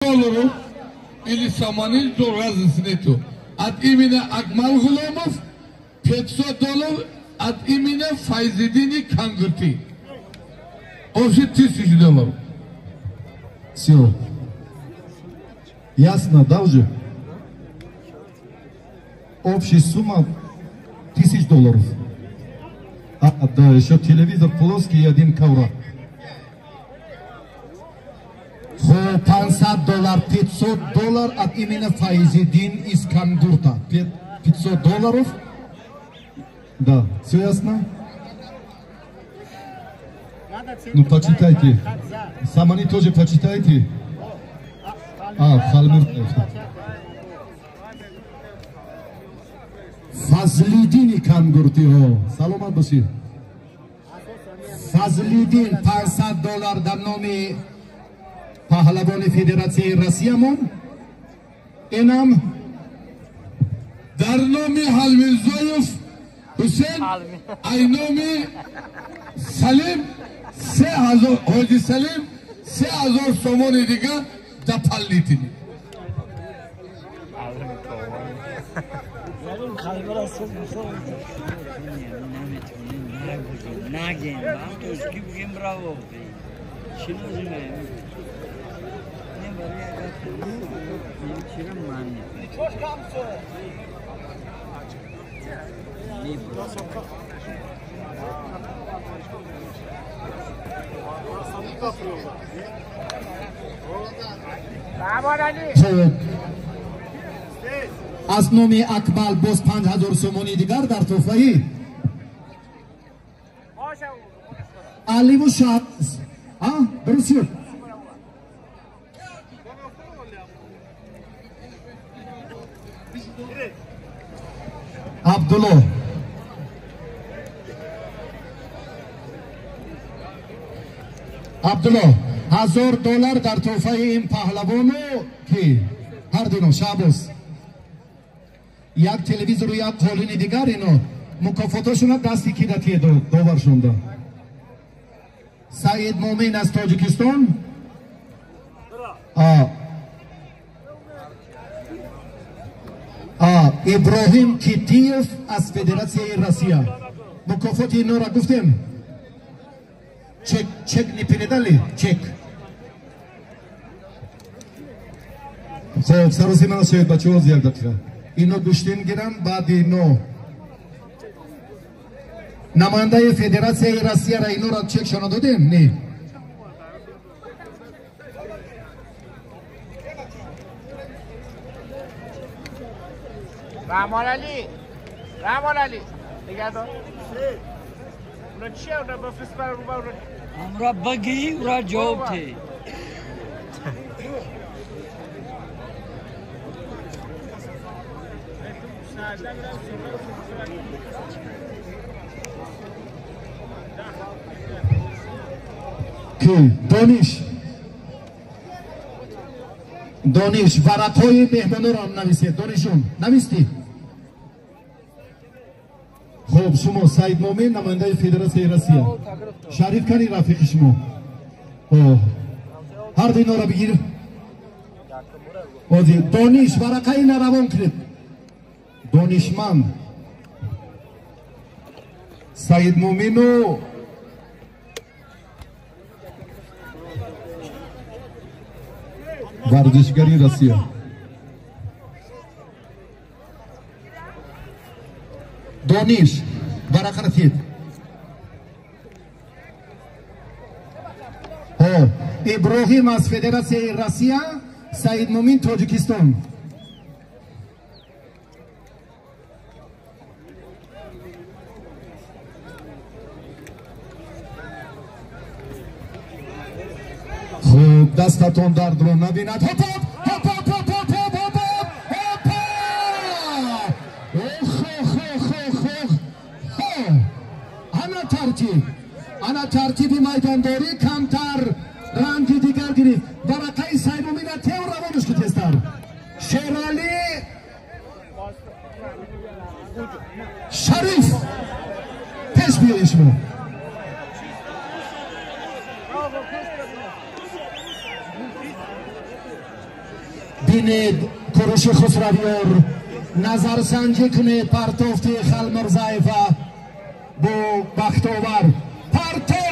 долларов или сомони, то разницы нету. От имени Акмал Гуломов 500 долларов от имени Файзидини Кангурти. Общий 1000 долларов. Все. Ясно, да, уже? Общая сумма 1000 долларов. А, да, еще телевизор плоский и один ковра. 500 доллар, 500 доллар от имени Файзидин из Кангурта. 500 долларов. Да, все ясно? Ну, почитайте. Самани тоже почитайте. А, Халмир. Фазлидини Кангурти. Саломат боши. Фазлидин 500 доллар дар номи паҳлавони Федератсияи Россиямон. Инам дар номи Ҳалмирзоев Ҳусейн, ай номи Салим 3000, Ҳоҷи Салим 3000 сомони дига дополнительно. Аз номи Акмал боз 5000 сомони дигар дар тӯҳфаи Аливу Шаҳбоз. А, дуруст шуд. Абдулло. Абдулло, 1000 доллар дар тӯҳфаи ин паҳлавону ки ҳар дуно Шаҳбоз. Як телевизору як қолини дигар ино мукофотошуна дасти ки датие доваршонда. Саид Мумин аз Тоҷикистон. Иброҳим Китиев аз Федератсияи Россия. Мукофоти инора гуфтем. Чек, чек не передали? Чек. Хоб, саросима нашавед, бачаҳо, як дақиқа. Ино гӯштин гирам, баъди ино намояндаи Федератсияи Россияра инора чекшона додем? Не. Раҳмон Али, Раҳмон Али, нигоҳ дор. Уна чия, уна бифист бар рӯ бар. Ҳамра багӣ, ура ҷавоб те. Ки Дониш, Дониш, варақҳои меҳмонро нависед. Донишон, навистӣ? Хоб, шумо Саид Момин, намояндаи Федератсияи Россия. Шариф кани рафиқи шумо. Ҳар ду инора бигир. Дониш, варақаи наравон кунед. Донишманд Саид Мумину варзишгари Россия. Дониш, варақаро тиед. Иброҳим аз Федератсияи Россия, Саид Мумин Тоҷикистон. Хуб, дастатон дардро набинад. Хоп, хоп, хоп, хоп, хоп, хоп, хоп, хоп, ох, ох, ох, ох, ох. Ана тартиб, ана тартиби майдондорӣ камтар ранги дигар гирифт. Варақаи Саид Мумина тев равонаш ки тезтар. Шерали Шариф, пеш биёед шумо. Бинед, Куруши Хусравиёр, назарсанҷӣ кунед партофти Халмирзаева бо Бахтовар. Партофт.